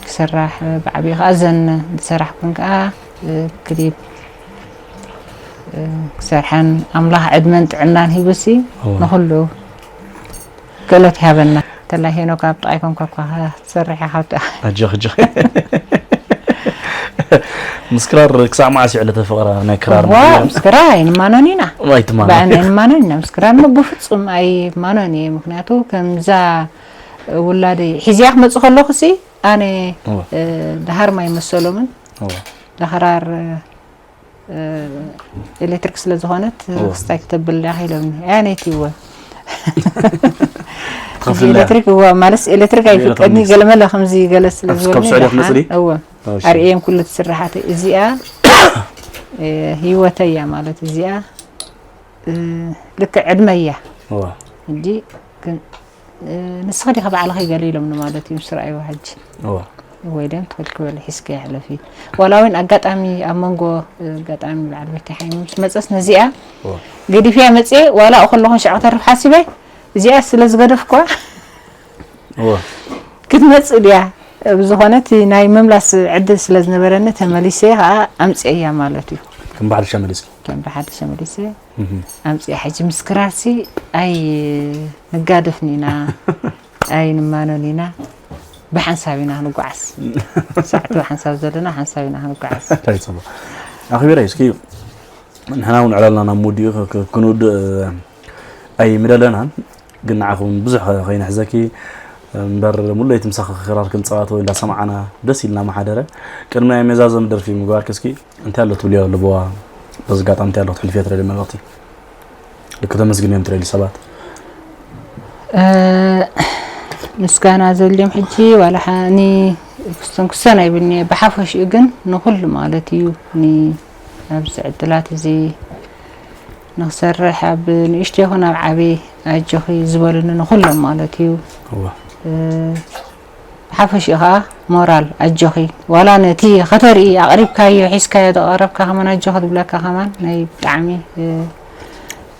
ክስራሕ፣ ብዓብዩ ከዓ ዘን ዝሰራሕኩን ከዓ ክሊፕ ክሰርሐን ኣምላኽ ዕድመን ጥዕናን ሂቡሲ ንኩሉ ክእለት ይሃበና። ተላ ሄኖክ ኣብ ጥቓይ ኮንካ እኳ ክትሰርሕ ኢኻ። ኣብቲ ኣጆኺ ኣጆኺ። ምስ ክራር ክሳዕ መዓስ እዩ ዕለተ ፍቕራ ናይ ክራር ዋ? ምስ ክራር ኣይንማኖን ኢና። ኣይትማኖን። ብኣና ኣይንማኖን ኢና፣ ምስ ክራር እሞ ብፍጹም ኣይማኖን እየ። ምክንያቱ ከምዛ ውላደይ ሒዝያ ክመጽእ ከለኹ ሲ ኣነ እወ። እ፣ ደሃርም ኣይመሰሎምን። እወ። ደኽራር እ፣ ኤሌክትሪክ ስለ ዝኾነት እወ። ክስታይ ክተብል ዲኻ ኢሎምኒ። ኣያ ነይቲ እወ። ትኸፍልላ። ኤሌክትሪክ እወ፣ ማለት ኤሌክትሪክ ኣይፍቀድኒ፣ ገለመለ ከምዚ ገለ ስለ ካብ ዝበሉኒ ካብ ስዑዲ ደሓን፣ መጽሊ? እወ። እሺ። ኣርእዮም ኩሉ ትስራሓተይ። እዚኣ እ፣ ህይወተይ እያ ማለት እዚኣ እ፣ ልክዕ ዕድመይ እያ። እወ። ሕጂ ግን እ፣ ንስኺ ዲኺ ባዕልኺ ገለ ኢሎምኒ ማለት እዩ ምስ ረኣይዋ ሕጂ። እወ። ወይ ደም ትኽእል ክበል ሒዝኪ ኣሕለፊ። ዋላ እውን ኣጋጣሚ ኣብ መንጎ፣ እ፣ ኣጋጣሚ በዓል ቤተይ ሓይሚ ምስ መጸስ ነዚኣ እወ። ገዲፍያ መጽየ፣ ዋላ ኣብኡ ከለኹን ሽዑ ከተርፍ ሓሲበ፣ እዚኣ ስለ ዝገደፍኳ እወ። ክትመጽእ ድያ። ብዝኾነ እቲ ናይ ምምላስ ዕድል ስለ ዝነበረኒ ተመሊሰ ከዓ ኣምጽኤያ ማለት እዩ። ከም ብሓድሽ መሊስኪ? ከም ብሓድሽ መሊሰ እህ። ኣምጽኤ። ሕጂ ምስ ክራርሲ ኣይ ንጋደፍን ኢና፣ ኣይ ንማኖን ኢና፣ ብሓንሳብ ኢና ክንጓዓዝ። ሳዕቲ ሓንሳብ ዘለና ሓንሳብ ኢና ክንጓዓዝ። እንታይ ጽቡቕ። ኣኽቢረ እስኪ ንሕና እውን ዕላልና ናብ ምውድኡ ክ-፣ ክ-፣ ክንውድእ ኣይምደለናን፣ ግን ንዓኹም ብዙሕ ከይንሕዘኪ እምበር፣ ሙሉ ለይቲ ምሳኺ ክራር ክንጻወት ወይ እንዳሰማዕና ደስ ኢልና ምሓደረ። ቅድሚ ናይ መዛዘሚ ደርፊ ምግባርኪ እስኪ እንታይ ኣሎ ትብልዮ ልብዋ? በዚ ኣጋጣሚ እንታይ ኣሎ ክትሕልፍዮ ትደልዮ መልእኽቲ? ልክ ተመስግንዮም ትደልዩ ሰባት? እ፣ ምስጋና ዘልዮም ሕጂ ዋላ ሓ-፣ ኒ ክስተን ክስተን ኣይብልኒ እየ። ብሓፈሽኡ ግን ንኹሉ ማለት እዩ። ኒ ኣብዚ ዕድላት እዚ ንኽሰርሕ ኣብ ንእሽቶ ይኹን ኣብ ዓቢ ኣጆኺ ዝበሉኒ ንኹሎም ማለት እዩ። እወ። እ፣ ብሓፈሽኡ ኸዓ ሞራል ኣጆኺ። ዋላ ነቲ ከተርኢ ኣቕሪብካዮ፣ ሒዝካዮ፣ ዘቐረብካ ከማን ኣጆኺ ዝብለካ ከማን ናይ ብጣዕሚ፣ እ፣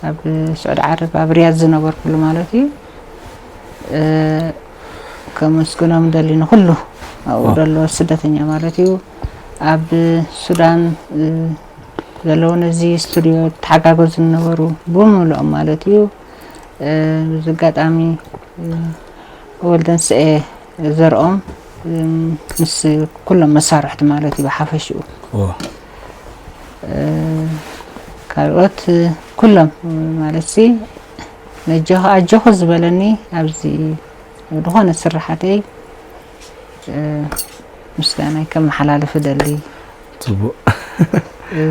ኣብ ስዑዲ ዓረብ ኣብ ሪያድ ዝነበርኩሉ ማለት እዩ። እ፣ ከመስግኖም ደሊ ንኹሉ ኣብኡ እወ። ዘሎ ስደተኛ ማለት እዩ። ኣብ ሱዳን፣ እ፣ ዘለዉ ነዚ ስቱድዮ ተሓጋገዙ ዝነበሩ ብምሉኦም ማለት እዩ። እ፣ በዚ ኣጋጣሚ፣ እ፣ ወልደንስኤ ዘርኦም፣ እ፣ ምስ ኩሎም መሳርሕቲ ማለት እዩ ብሓፈሽኡ። እወ። እ፣ ካልኦት፣ እ፣ ኩሎም ማለት ሲ ነጆ-፣ ኣጆኹ ዝበለኒ ኣብዚ ዝኾነ ስራሓተይ፣ እ፣ ምስጋናይ ከመሓላልፍ እደሊ። ጽቡቕ። እ፣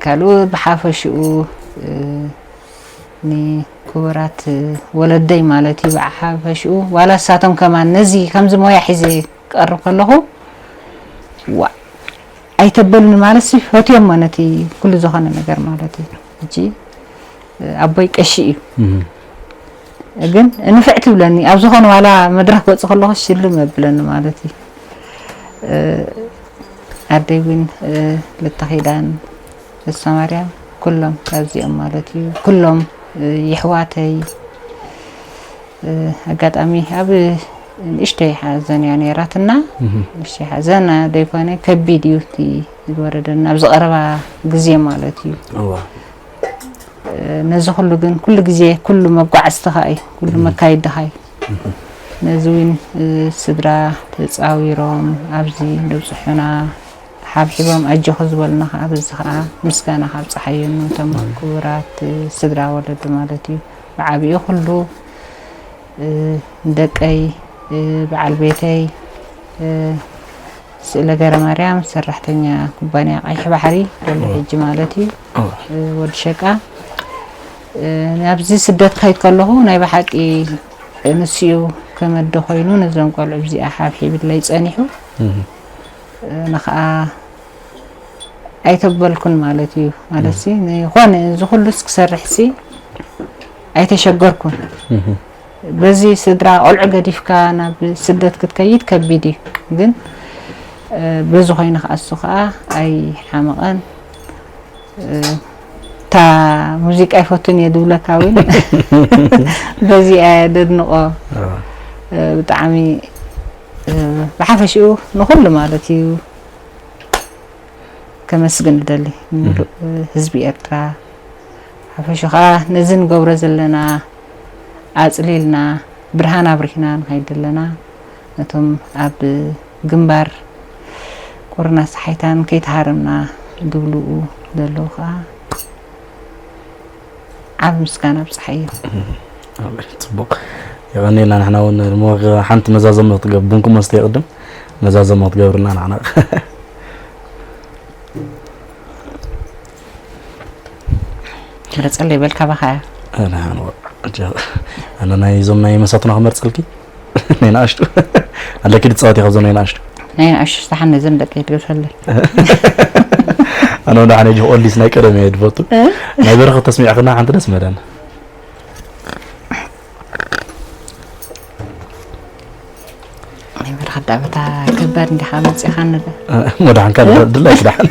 ካልኡ ብሓፈሽኡ፣ እ፣ ንክቡራት ወለደይ ማለት እዩ። ብሓፈሽኡ ዋላ እሳቶም ከማን ነዚ ከምዚ ሞያ ሒዘ ክቐርብ ከለኹ፣ ዋ፣ ኣይተበሉኒ ማለት ሲ ፈትዮሞ ነቲ ኩሉ ዝኾነ ነገር ማለት እዩ። ሕጂ ኣቦይ ቀሺ እዩ። እህ። ግን ንፍዕ ትብለኒ፣ ኣብ ዝኾነ ዋላ መድረኽ ክወጽእ ከለኹ ሽልም የብለኒ ማለት እዩ። እ፣ ኣደይ እውን፣ እ፣ ልተኺዳን፣ ተስፋ ማርያም፣ ኩሎም ካብዚኦም ማለት እዩ። ኩሎም፣ እ፣ የሕዋተይ፣ እ፣ ኣጋጣሚ ኣብ ንእሽተይ ሓዘን እያ ነይራትና። እህ። ንእሽተይ ሓዘን፣ እ፣ ዘይኮነ ከቢድ እዩ እቲ ዝወረደና ኣብዚ ቀረባ ግዜ ማለት እዩ። እዋ። እ፣ ነዚ ኩሉ ግን ኩሉ ግዜ ኩሉ መጓዓዝትኻ እዩ፣ ኩሉ እህ። መካይድኻ እዩ። እህ። ነዚ እውን፣ እ፣ ስድራ ተጻዊሮም ኣብዚ ዘብጽሑና ሓብሒቦም ኣጆኺ ዝበሉና ከዓ በዚ ከዓ ምስጋና ካብ ጸሓየኑ እቶም ክቡራት፣ እ፣ ስድራ ወለዲ ማለት እዩ። ብዓቢኡ ኩሉ፣ እ፣ ደቀይ፣ እ፣ በዓል ቤተይ፣ እ፣ ስእለ ገረማርያም ሰራሕተኛ ኩባንያ ቀይሕ ባሕሪ ዘሎ እወ። ሕጂ ማለት እዩ። እወ። እ፣ ወዲ ሸቃ፣ እ፣ ናብዚ ስደት ክኸይድ ከለኹ ናይ ብሓቂ ንስኡ ከም ኣደ ኮይኑ ነዞም ቆልዑ እዚኣ ሓብሒብለይ ጸኒሑ። እህ። እ፣ ንኸኣ ኣይተበልኩን ማለት እዩ። ማለትሲ፣ እህ። ንኾነ እዚ ኩሉስ ክሰርሕሲ ኣይተሸገርኩን። እህ። በዚ ስድራ ቆልዑ ገዲፍካ ናብ ስደት ክትከይድ ከቢድ እዩ። ግን፣ እ፣ በዚ ኮይኑ ከኣ እሱ ከኣ ኣይሓመቐን። እ፣ እታ ሙዚቃ ይፈቱን እየ ዝብለካ እውን በዚኣ እየ ደድንቆ። ብጣዕሚ ብሓፈሽኡ ንኩሉ ማለት እዩ ከመስግን እደሊ፣ ንሙሉእ ህዝቢ ኤርትራ ሓፈሹ ከዓ ነዚ ንገብሮ ዘለና ኣፅሊልና ብርሃን ኣብሪህና ንኸይድ ዘለና ነቶም ኣብ ግንባር ቁርና ሰሓይታን ከይተሃረምና ዝብልኡ ዘለዉ ከዓ ዓብ ምስጋና ኣብፀሓዮ። ፅቡቅ የቐኒልና። ንሕና እውን እሞ ሓንቲ መዛዘሚ ክትገብር ቡንኩም መስተ ይቕድም መዛዘሚ ክትገብርና ንዓና ምረፀለይ በል ካባኻ እያ። ኣነ ናይ እዞም ናይ መሳቱና ክመርፀልኪ ናይ ንኣሽቱ ኣለኪ ድፃወት ኢኻ እዞም ናይ ንኣሽቱ ናይ ንኣሽቱ ዝተሓነ ዘን ደቂ ትገብሰለይ ኣነ ወደ ሓነ ጅ ኦልዲስ ናይ ቀደም እየ ድፈቱ ናይ በረኸት ተስሚዕክና ሓንቲ ደስ መደና ናይ በረኻ ዳበታ ከባድ እንዲኻ መፂኻኒ ዶ መድሓንካ ድላይ ክዳሓን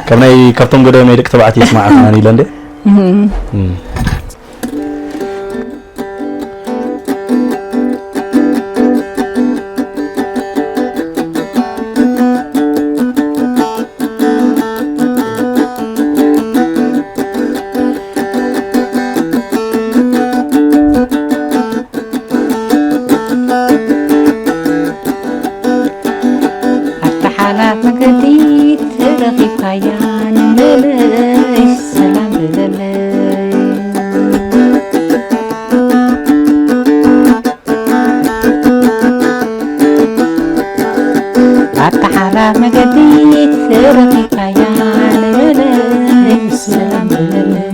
ካብ ናይ ካብቶም ገዳይ ናይ ደቂ ተባዕትዮ ይስማዓክና ኢለ እንደ ኣታ ሓላፍ መገዲ ተረኺብካያ ንበለይ ሰላም በለለይ ኣታ ሓላፍ መገዲ ተረኺብካያ ንበለይ ሰላም በለለይ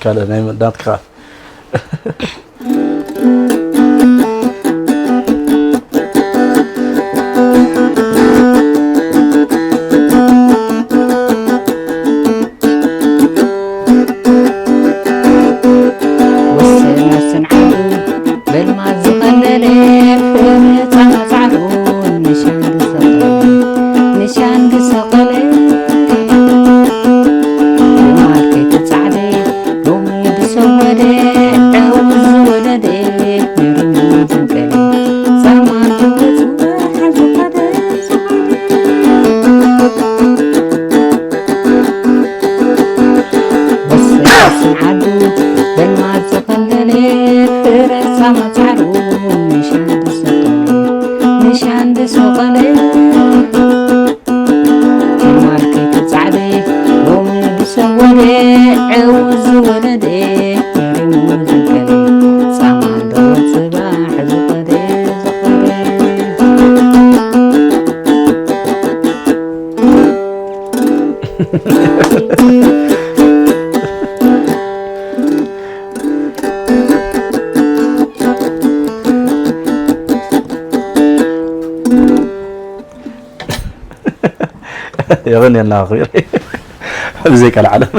ካልእ ናይ ናትካ የቐንየልና ኣኽቢር ብዘይ ቃል ዓለም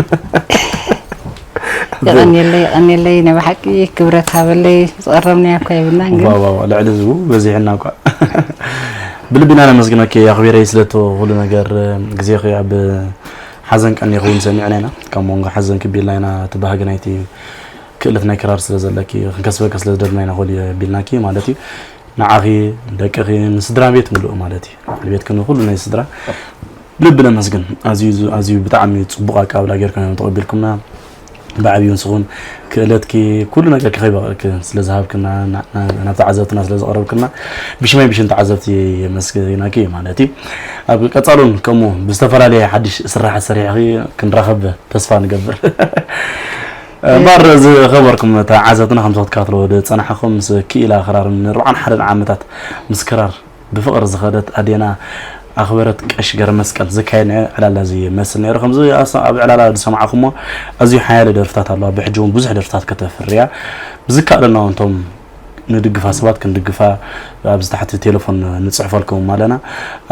የቐንየለይ የቐንየለይ ናይ ብሓቂ ክብረት ሃበለይ ዝቐረብናያ እኳ የብልናን ግን ልዕሊ ዝቡ በዚሕና እኳ ብልብና ነመስግነኪ ኣኽቢረይ ስለቶ ኩሉ ነገር ግዜኺ ኣብ ሓዘን ቀኒ ይኸውን ሰሚዕና ኢና። ካብ መንጎ ሓዘን ክቢልና ኢና፣ እቲ ባህጊ ናይቲ ክእለት ናይ ክራር ስለ ዘለኪ፣ ክንከስበኪ ስለ ዝደለና ኢና፣ ኮል ቢልናኪ ማለት እዩ። ንዓኺ፣ ደቅኺ፣ ንስድራ ቤት ምሉእ ማለት እዩ። ንቤትኪ፣ ንኹሉ ናይ ስድራ ልቢ ነመስግን። ኣዝዩ፣ ኣዝዩ ብጣዕሚ ጽቡቕ ኣቀባብላ ጌርኩም እዮም ተቐቢልኩምና። ብዓብዩ ንስኹም ክእለትኪ፣ ኩሉ ነገርኪ ከይበቐዕኪ ስለ ዝሃብክና፣ ና-፣ ና-፣ ናብ ተዓዘብትና ስለ ዘቕረብክና፣ ብሽመይ ብሽም ተዓዘብቲ የመስግናኪ ማለት እዩ። ኣብ ቀጻሉን ከምኡ ብዝተፈላለየ ሓድሽ ስራሓት ሰሪሕኺ ክንራኸብ ተስፋ ንገብር። እምበኣር ዝኸበርኩም ተዓዘብትና፣ ከምቲ ክትከታተልዎ ዝጸናሕኩም፣ ምስ ክኢላ ክራር ንኣርብዓን ሓደን ዓመታት ምስ ክራር ብፍቕሪ ዝኸደት ኣዴና ኣኽበረት ቀሽ ገረመስቀል ዝካየድ ናይ ዕላላ እዚ ይመስል ነይሩ። ከምዚ ኣስ-፣ ኣብ ዕላላ ዝሰማዕኩሞ ኣዝዩ ሓያለ ደርፍታት ኣለዋ። ብሕጂ እውን ብዙሕ ደርፍታት ከተፍርያ ብዝከኣለና እውን እቶም ንድግፋ ሰባት ክንድግፋ ኣብዚ ታሕቲ ቴሌፎን ንጽሕፈልኩም ኣለና።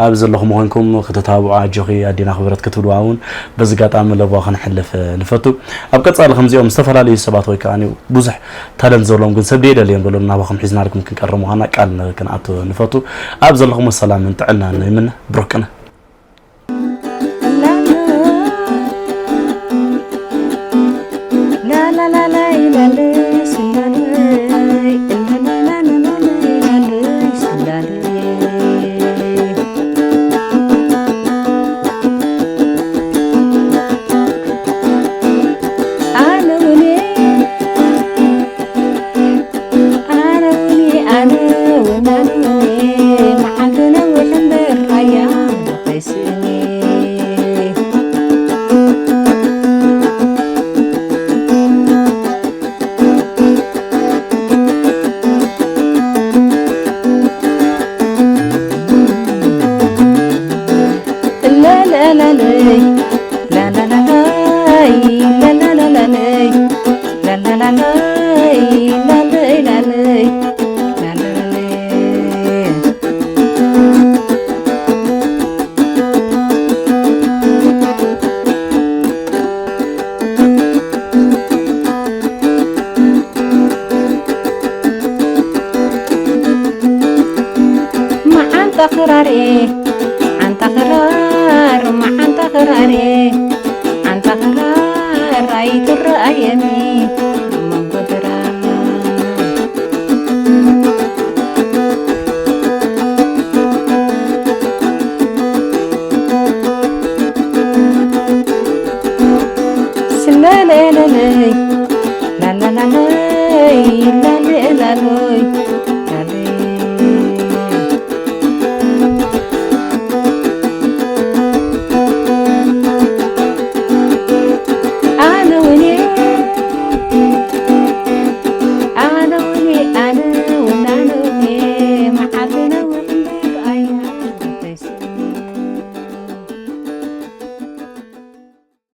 ኣብ ዘለኹም ኮይንኩም ከተተባብዑ ኣጆኺ ኣዴና ኣኽበረት ክትብልዋ እውን በዚ ኣጋጣሚ ለበዋ ከነሕልፍ ንፈቱ። ኣብ ቀጻሊ ከምዚኦም ዝተፈላለዩ ሰባት ወይ ከኣ ብዙሕ ታለንት ዘለዎም ግን ሰብ ደየደልዮም ዘለዉ ናባኹም ሒዝናልኩም ክንቀርብ ምዃና ቃል ን-፣ ክንኣቱ ንፈቱ። ኣብ ዘለኹሞ ሰላምን ጥዕናን ይምነ። ብሩኽ ቅነ። መዓንጣ ክራሬ፣ መዓንጣ ክራር፣ መዓንጣ ክራሬ፣